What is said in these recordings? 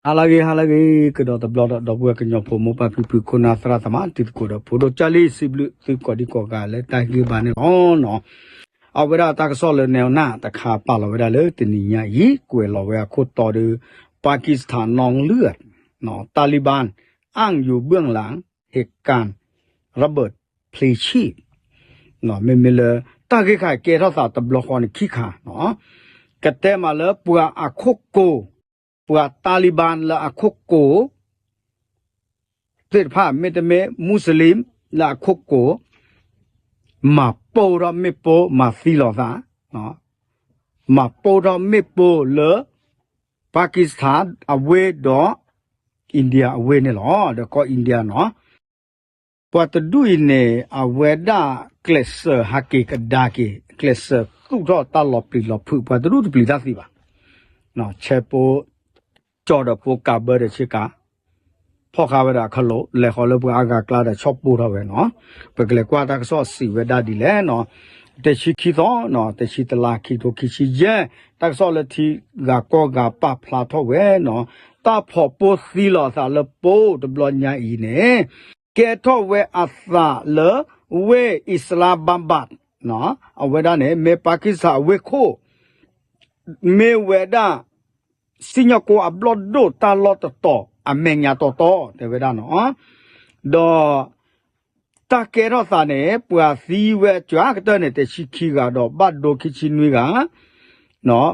ဟါလၢအဂ့ၤ ဟါလၢအဂ့ၤ ကဒီးတဘျီဒီး ဒီပုၢ်ဝဲၢ်ကညီဖိ မိၢ်ပၢ်ဖံဖု ခိၣ်နၢ်သရၣ်သမါ တံၤသကိးဒီး ဖိဒိၣ်ကၢ်လံ စံးဘျုးသုကိးဒံကိးဂၤလၢတၢ်ဟ့ၣ်ဂံၢ်ဘါန့ၣ်လီၤ. အဝဲဒၣ်တၢ်ကစီၣ်လၢ แนวหน้า တခါပာ်လီၤဝဲဒၣ်လၢတနံၤညါအံၤ ကွဲးလီၤဝဲအခိၣ်တီဒီး ပါကစ္စတန် นองเลือด ตาลิบัน อ้างอยู่เบื้องหลัง เหตุการณ์ระเบิดพลีชีพ မ့မ့ၢ်လၢ တၢ်ဂ့ၢ်ခါကဲထီၣ်သးတဘျီဃီန့ၣ်ခံခါ ကတဲမးလၢပှၤအခိၣ်ကိၤ ပှၤတၢလံဘၣ်လၢအခိၣ်ကိၤ သ့ၣ်တဖၣ် မ့တမ့ၢ် မူစလ့ၣ်လၢအခိၣ်ကိၤ မၤပိၢ်ထီၣ်မ့ၣ်ပိၢ် မၤသံလီၤသး မၤပိၢ်ထီၣ်မ့ၣ်ပိၢ်လၢ ပါကစ္စတန်အဝ့ၢ်ဒီး India အဝ့ၢ်န့ၣ်လီၤ. ဒီးကီၢ် India နီၤ ပှၤတဒူၣ်အံၤန့ၣ် အဝဲဒၣ်ကျဲးစၢးဟးက့ၤကဒါက့ၤ ကျဲးစၢးသူၣ်ထီၣ်တၢ်လီၤပျံၤလီၤဖုး ပှၤတဒူၣ်တပျံၤတၢ်သံဘၣ်. ဆဲးဖိ ကၠီဒီးဖိကးဘၢဒီးဆ့ကၤ ဖီၣ်ဃာ်ဝဲဒၣ်ခလိာ် လဲၤဃီၤလၢပှၤအါဂၤကျါဒီးဆီၣ်ပိၢ်ထီၣ်ဝဲနီၤ. ပကလဲၤကွၢ်တၢ်ကစီၣ်စံးဝဲဒၣ်ဒ်လဲၣ်နီၤ. တဆံခံသီနီၤ တဆံတလါ ခံထိခံဆံယဲၢ် တၢ်ကစီၣ်လၢထံဂၤကီၢ်ဂၤပာ်ဖျါထီၣ်ဝဲနီၤ. တၢ်ဖီၣ်ပိၢ်သံလီၤအသးလၢပိၢ်တဘျီညါအံၤန့ၣ် ကဲထီၣ်ဝဲအသးလၢ ဝ့ၢ်အံၣ်စလၣ်ဘၣ်ဘၣ် အဝဲဒၣ်န့ၣ် မ့ၢ်ပါကစ္စတန်အဝ့ၢ်ခိၣ် မ့ၢ်ဝဲဒၣ် စံၣ်ညီၣ်ကွီၢ်အဘျီၣ်ဒိၣ်တၢ်လီၢ်တတီၤ အမဲာ်ညါတီတီ တဲဝဲဒၣ်နီၤ. ဒီး တၢ်ကဲထီၣ်သးန့ၣ် ပှၤသံဝဲကၠွါကတၢၢ်န့ၣ် တဆံခံဂၤဒီး ဘၣ်ဒိခံဆံနွံဂၤ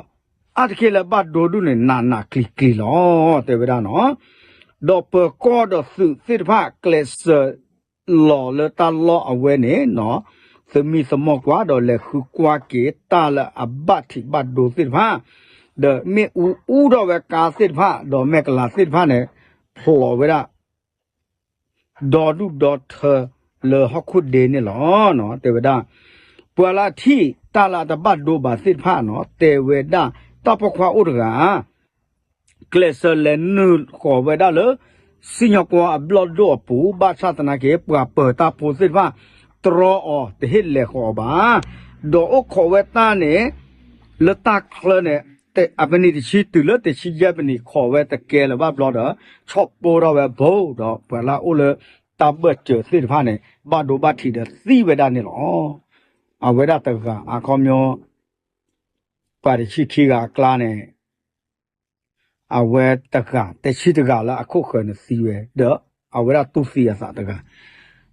အါတက့ၢ်လၢဘၣ်ဒိဒူၣ်န့ၣ် နးနးကျံၤကျံၤလီၤ တဲဝဲဒၣ်နီၤ. ဒီးပၢၤကီၢ်ဒီးသုးသ့ၣ်တဖၣ် ကျဲးစၢးလီၤလၢတၢ်လီၢ်အဝဲန့ၣ်နီၤ သမံသမိးကွၢ်ဒီးလဲၤဃုကွၢ်က့ၤတၢ်လၢအဘၣ်ထံးဘၣ်ဒိသ့ၣ်တဖၣ် ဒီးမ့ၣ်အူအူထီၣ်ဝဲကါသ့ၣ်တဖၣ် ဒီးမဲာ်ကလၤသ့ၣ်တဖၣ်န့ၣ် ဖျိးဝဲဒၣ် ဒီဒူၣ်ဒီထၢလၢဟီၣ်ခိၣ်ဒ့န့ၣ်လီၤ. တဲဝဲဒၣ် ပှၤလၢအထံၣ်တၢ်လၢအတဘၣ်ဒိဘၣ်သ့ၣ်တဖၣ်နီၤ တဲဝဲဒၣ် တၢ်ပိာ်ခွါအိၣ်တဂၤ ကျဲးစၢးလဲၤနုာ်ဃီၤဝဲဒၣ်လၢ စံၣ်ညီၣ်ကွီၢ်အဘျီၣ်ဒိၣ်အပူၤ ဘၣ်ဆၣ်သနာ်က့ ပှၤပၢၤတၢ်ဖိသ့ၣ်တဖၣ် တြီအီၤတဟ့ၣ်လဲၤဃီၤအီၤဘၣ်. ဒီးအိၣ်ခိးဝဲတၢ်န့ၣ် လၢတၢ်ချၢန့ၣ် အပနံၣ်တဆံတုၤလၢတဆံယဲၢ်ပနံၣ် ခိးဝဲတကဲလၢၤဘၣ်ဘျီဒီး ဆီၣ်ပိၢ်ထီၣ်ဝဲဘိဒီး ပှၤလၢအအိၣ်လၢတၢ်ဘၢၣ်စၢၤသ့ၣ်တဖၣ်န့ၣ် ဘၣ်ဒိဘၣ်ထံးဒီးသံဝဲဒၣ်န့ၣ်လီၤ. အဝဲဒၣ်တဂၤအခီပညီ ပှၤတဆံခံဂၤအကျါန့ၣ် အဝဲတဂၤ တဆံတဂၤလၢအခိၣ်ဃၢၤန့ၣ်သံဝဲ ဒီးအဝဲဒၣ်တူၢ်သံအသးတဂၤ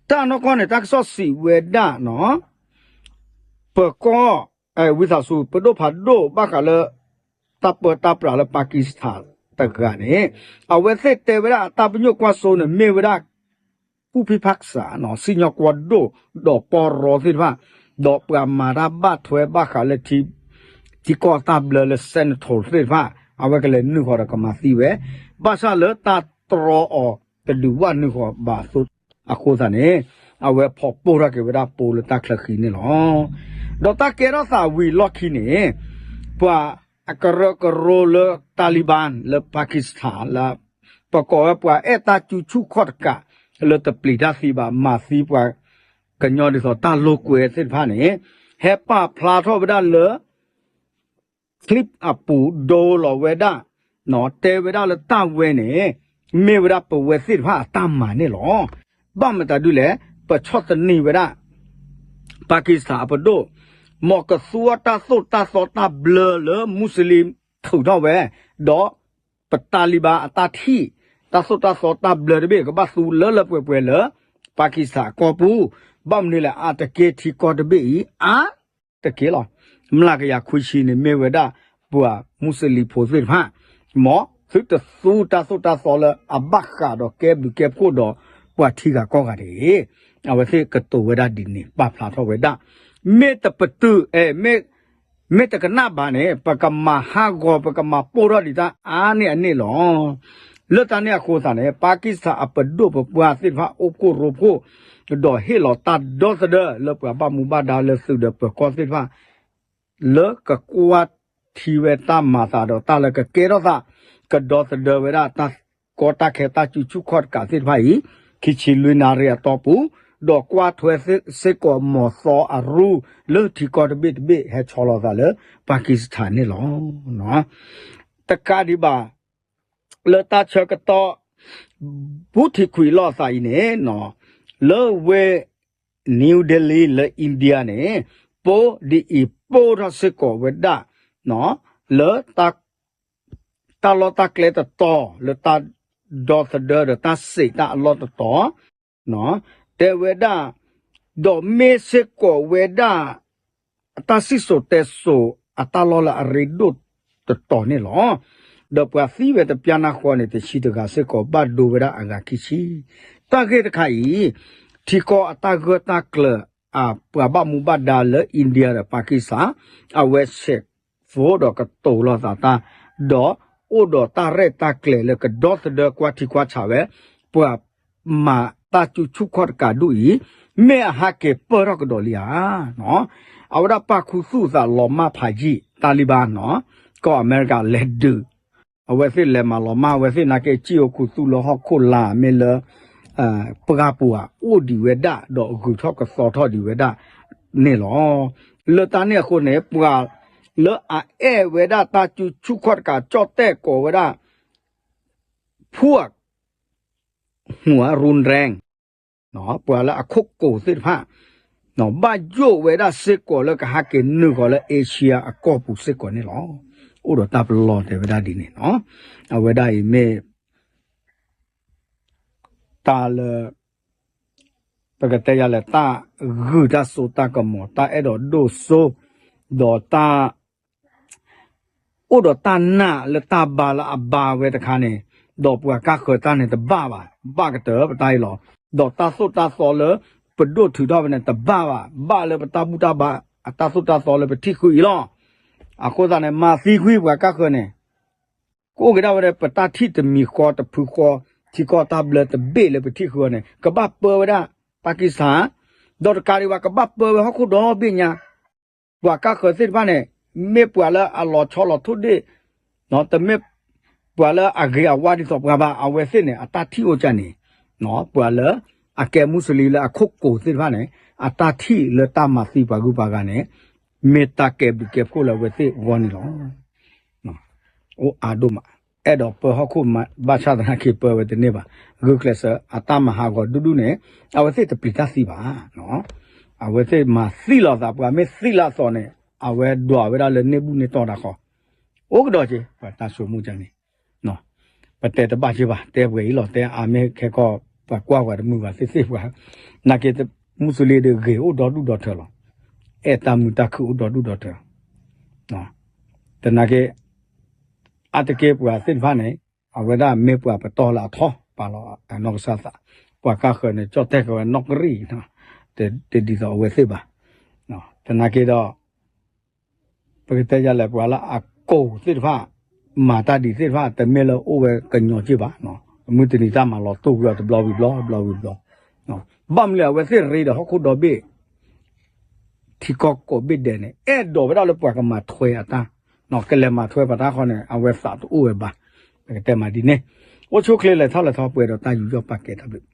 တၢ်နီၢ်ကီၢ်န့ၣ် တၢ်ကစီၣ်စံးဝဲဒၣ်နီၤ ပၢၤကီၢ် ဝံသးစူၤ ပဒိၣ်ဖးဒိၣ်ဘၣ်ဃးလၢ တၢ်ပၢတၢ်ပြးလၢပါကံစထၣ်တဂၤန့ၣ် အဝဲသ့ၣ်တဲဝဲဒၣ်အတၢ်ပညိၣ်ကွၢ်စိန့ၣ် မ့ၢ်ဝဲဒၣ် ပူၣ်ဖံဖးကစးနီၤ စံၣ်ညီၣ်ကွီၢ်ဒိၣ်ဒီးပီရီသ့ၣ်တဖၣ် ဒီးပှၤမၤတၢ်ဘၣ်ထွဲဘၣ်ဃးလၢ ထံကီၢ်တၢ်ဘျၢလၢ Senator သ့ၣ်တဖၣ် အဝဲကလဲၤနုာ်ဃီၤဒီးကမၤသံဝဲ ဘၣ်ဆၣ်လၢတၢ်တြီအီၤတဒုးဘၣ်နုာ်ဃီၤဘၣ်အဃိသတးန့ၣ် အဝဲဖီၣ်ပိၢ်ထီၣ်က့ၤဝဲဒၣ်ပိၢ်လၢတၢ်ချၢဃံန့ၣ်လီၤ. ဒီးတၢ်ကဲထီၣ်သးဝံၤလီၢ်ခံန့ၣ် ပှၤအကရၢကရိလၢ Taliban လၢပါကံစထၣ်လၢ ပကိးဝဲပှၤအဲၣ်တၢ်စုဆူၣ်ခီၣ်တကး လၢတပျံၤတၢ်သံဘၣ် မၤသံပှၤကညီဒ်သိးတၢ်လိာ်ကွဲသ့ၣ်တဖၣ်န့ၣ် ဟဲပာ်ဖျါထီၣ်ဝဲဒၣ်လၢ clip အပူၤဒိလီၤဝဲဒၣ် တဲဝဲဒၣ်လၢတၢ်ဝဲန့ၣ် မ့ၢ်ဝဲဒၣ်ပဝဲသ့ၣ်တဖၣ်အတၢ်မၤန့ၣ်လီၤ. ဘၣ်မတၤဒုလဲၣ် ပဆီၣ်သနံးဝဲဒၣ် ပါကံစထၣ်အပဒိၣ် မ်ကသူအီၤတၢ်သိၣ်တၢ်သီတၢ်ဘျၢလၢမူစလ့ၣ်ထုးထီၣ်ဝဲ ဒီး ပတၢ်လံၤဘၣ်အတၢ်ထံၣ် တၢ်သိၣ်တၢ်သီတၢ်ဘျၢတဘ့ၣ် ကဘၣ်သူလၢလၢပှဲၤပှဲၤလၢ ပါကံစထၣ်အကီၢ်ပူၤ ဘၣ်မနုၤလဲၣ် အါတက့ၢ်ထံကီၢ်တဘ့ၣ်အံၤ အါတက့ၢ်လီၤ. မျးကယၤခွံဆံန့ၣ်မ့ၢ်ဝဲဒၣ် ပှၤမူစလ့ၣ်ဖိသ့ၣ်တဖၣ် မ်သုတသူတၢ်သိၣ်တၢ်သီလၢအဘၣ်ဃးဒီးကဲဘျုးကဲဖှိၣ်ဒီးပှၤထံဂၤကီၢ်ဂၤတဂ့ၤ. အဝဲသ့ၣ်ကတိၤဝဲဒၣ်ဒ်န့ၣ် ပာ်ဖျါထီၣ်ဝဲဒၣ် မ့ၢ်တပတုာ် မ့ၢ်တကနၣ်ဘၣ်န့ၣ် ပကမၤဟးဂီၤ ပကမၤပိၢ်ထီၣ်ဒံးတၢ်အါန့ၢ်အန့ၣ်လီၤ. လၢတၢ်န့ၣ်အဃိသတးန့ၣ် ပါကံစထၣ်အပဒိၣ်ပပှၢ်သ့ၣ်တဖၣ်အိၣ်ဖှိၣ်ရိဖှိၣ် ဒီးဟ့ၣ်လီၤတၢ်ဒီသဒၢလၢပှၤဘၣ်မူဘၣ်ဒါလၢသုးဒီးပၢၤကီၢ်သ့ၣ်တဖၣ် လၢကကွၢ်ထံဝဲတၢ်မၤသးဒီးတၢ်လၢကကဲထီၣ်သး ကဒီသဒၢဝဲဒၣ်တၢ်ကီတၢ်ခဲတၢ်စုဆူၣ်ခီၣ်တကးသ့ၣ်တဖၣ်အံၤ ခံဆံလွံၢ်နၣ်ရံၣ်အတီၢ်ပူၤ ဒီးကွၢ်ထွဲစ့ၢ်ကီးမီၤသီအရူၢ်လၢထံကီၢ်တဘ့ၣ်တဘ့ၣ်ဟဲဆီလီၤသးလၢ ပါကံစထၣ်န့ၣ်လီၤ. တကးဒံးဘၣ် လၢတၢ်ဆၢကတီၢ် ဘူးထံးခွံးလိာ်သးအံၤန့ၣ် လၢဝ့ၢ် New Delhi လၢ India န့ၣ် ပိဒ်အံၤပိၢ်ထီၣ်စ့ၢ်ကီးဝဲဒၣ် လၢ တၢ်လီၢ်တၢ်ကျဲတတီၤ လၢတၢ်ဒီသဒၢဒီးတၢ်စံးတၢ်အလီၢ်တတီၤ တဲဝဲဒၣ် ဒီးမ့ၢ်စ့ၢ်ကီးဝဲဒၣ် အတၢ်စံၣ်စိၤတဲစိၤအတၢ်လီၢ်လၢအရ့ဒိၣ်တတီၤန့ၣ်လီၤ. ဒီးပှၤသံဝဲတပျၢ်နၢ်ဃီန့ၣ် တဆံတဂၤစ့ၢ်ကီး ဘၣ်ဒိဝဲဒၣ်အဂၤခံဆံ. တၢ်ဂ့ၢ်တခါအံၤ ထံကီၢ်အတၢ်ဂၢၢ်တၢ်ကျၢၤ အပှၤဘၣ်မူဘၣ်ဒါလၢ India ဒီး Pakistan အဝဲဆဲး ဖိဒီးကတိၤလီၤသးတၢ် ဒီးအိၣ်ဒီးတၢ်ရဲၣ်တၢ်ကျဲၤလၢကဒီသဒၢကွၢ်ထံကွၢ်ဆးဝဲ ပှၤမၤတၢ်စုဆူၣ်ခီၣ်တကးဒူၣ်အံၤ မ့ၢ်အဟးက့ၤပၢၢ်ထီၣ်ကဒီးလံဧါ. အဝဲဒၣ်ပာ်ခူသူၣ်သးလီၤမၢ်ဖးယံာ် တၢ်လံဘါနီၤ ကီၢ်အမဲရကၤလဲၤဒုး အဝဲသ့ၣ်လဲၤမၤလီၤမၢ် အဝဲသ့ၣ်နာ်က့ စံၣ်အိၣ်ခူသူၣ်လၢဟီၣ်ခိၣ်လာ် မ့ၢ်လၢ ပှၢ်ပူၤ အိၣ်ဒံးဝဲဒၣ် ဒီးဂုၤထီၣ်ကသီထီၣ်ဒံးဝဲဒၣ်န့ၣ်လီၤ. လၢတၢ်န့ၣ်အဃိန့ၣ် ပှၤလၢအအဲၣ်ဝဲဒၣ်တၢ်စုဆူၣ်ခီၣ်တကး ကၠီၣ်တဲၣ်ကိးဝဲဒၣ် ဖူအ ဟူအရူၣ်ရဲၣ် ပှၤလၢအခိၣ်ကိးသ့ၣ်တဖၣ် ဘၣ်ယိၣ်ဝဲဒၣ်စ့ၢ်ကီးလၢကဟးက့ၤနုာ်ဃီၤလၢ Asia အကီၢ်ပူၤစ့ၢ်ကီးန့ၣ်လီၤ. အိၣ်ဒီးတၢ်ပလီၢ်တဲဝဲဒၣ်ဒ်န့ၣ်နီၤ. အဝဲဒၣ်အံၤမ့ၢ် တၢ်လၢ ပကတဲယၤလဲၣ် တၢ်ဂုာ်တၢ်စိတၢ်ကမီၤ တၢ်အဲၣ်ဒိးဒိၣ်စိ ဒီးတၢ် အိၣ်ဒီးတၢ်နာ်လၢတၢ်ဘါလၢအဘါဝဲတခါန့ၣ် ဒီးပှၤကါဃၢၤတၢ်န့ၣ်တဘၣ်ဘၣ် ဘၣ်ကတၢၢ်ပတၢ်အံၤလီၤ. ဒီးတၢ်သိၣ်တၢ်သီလၢ ပဒိၣ်ထုးထီၣ်ဝဲန့ၣ်တဘၣ်ဘၣ် ဘၣ်လၢပတၢ်ဘူၣ်တၢ်ဘါ အတၢ်သိၣ်တၢ်သီလၢပထံၣ်ဃုာ်အံၤလီၤ. အဃိသတးန့ၣ် မၤသံကွံာ်ပှၤကါဃၢၤန့ၣ် ကအိၣ်က့ၤဒၣ်ဝဲဒၣ် ပတၢ်ထံၣ်တမံၤဃီတဖုဃီ ထံကီၢ်တၢ်ဘျၢတဘ့ၣ်လၢပထံၣ်ဃုာ်အီၤန့ၣ် ကဘၣ်ပၢဝဲဒၣ် Pakistan ဒီးတကးဒံးဘၣ် ကဘၣ်ပၢဝဲဟီၣ်ခိၣ်ဒီဘ့ၣ်ညါ ပှၤကါဃၢၤသ့ၣ်တဖၣ်န့ၣ် မ့ၢ်ပှၤလၢအလီၤဆီလီၤထိၣ်ဒ့ၣ် တမ့ၢ်ပှၤလၢအဂ့ၤအဝါဒ်သိးပှၤဘၣ် အဝဲသ့ၣ်န့ၣ် အတၢ်ထံၣ်အိၣ်ကၢန့ၣ် ပှၤလၢအကဲမူစလံလၢအခိၣ်ကိးသ့ၣ်တဖၣ်န့ၣ် အတၢ်ထံၣ်လၢတၢ်မၤသံပှၤဂုၤပှၤဂၤန့ၣ် မ့ၢ်တၢ်ကဲဘျုးကဲဖှိၣ်လၢအဝဲသ့ၣ်အဂီၢ်န့ၣ်လီၤ. အိၣ်အါဒိၣ်မး အဲၣ်ဒိးပၢဟီၣ်ခိၣ်ဘၣ်ဆၣ်သနာ်က့ပၢဝဲတန့ၢ်ဘၣ် ဂုာ်ကျဲးစၢးအတၢ်မၤဟးဂီၤဒူဒူန့ၣ် အဝဲသ့ၣ်တပျံၤတၢ်သံဘၣ်. အဝဲသ့ၣ်မၤသံလီၤသး ပှၤမ့ၢ်သံလၢအသီန့ၣ် အဝဲဒွးဝဲဒၣ်လၢန့ၢ်ဘူၣ်န့ၢ်တီၢ်တၢ်ဃီ အိၣ်ကဒီးက့ၤ ပှၤတၢ်ဆိကမိၣ်ကန့ၣ် ပတဲတဘၣ်က့ၤဘၣ် တဲပှဲၤအံၤလီၤ တဲအါမ့ၢ်ခဲကီၢ် ပှၤကွၢ်ပှၤတမုာ်ဘၣ်သ့ၣ်သ့ၣ်ပှၤ နာ်က့ မူစလံဒုးဂ့ၤအိၣ်ဒီဒူၣ်ဒီထၢလီၤ အဲၣ်တၢ်မုာ်တၢ်ခုၣ်အိၣ်ဒီဒူၣ်ဒီထၢ သနာ်က့ အါတက့ၢ်ပှၤသ့ၣ်တဖၣ်န့ၣ် အဝဲဒၣ်မ့ၢ်ပှၤပတီၢ်လၢအထီ ပာ်လီၤအနီၢ်ကစၢ်သး ပှၤကါဃၢၤန့ၣ် ကၠီၣ်တဲၣ်ကဝဲနီၢ်ကရံၣ် တဒ်သိးအဝဲသ့ၣ်ဘၣ်. သနာ်က့ဒီး ပကတဲယၤလဲၣ် ပှၤလၢအကိးသ့ၣ်တဖၣ် မၤတၢ်ဒ်သ့ၣ်တဖၣ် တမ့ၢ်လၢအိၣ်ဝဲကညီက့ၢ်ဘၣ်. မုၢ်တနံၤတၢ်မၤလီၤတိၢ်ကွံာ်အီၤတဘျီဝံၤဘျီ တဘျီဝံၤဘျီ ဘၣ်မနုၤလဲၣ် အဝဲသ့ၣ်ရ့ဒီးဟီၣ်ခိၣ်ဒီဘ့ၣ် ထံကီၢ်ကိးဘ့ၣ်ဒဲးန့ၣ် အဲၣ်ဒိးဝဲဒၣ်လၢပှၤကမၤထွဲအတၢ် ကလဲၤမၤထွဲပှၤတၢ်ဃီန့ၣ် အဝဲသးတအိၣ်ဝဲဘၣ်. ပကတဲမးဒ်န့ၣ် အိၣ်ဆူၣ်အိၣ်ချ့လဲၤထီၣ်လဲၤထီပှဲၤဒီးတၢ်ယူးယီၣ်ပာ်ကဲတၢ်ဘျုး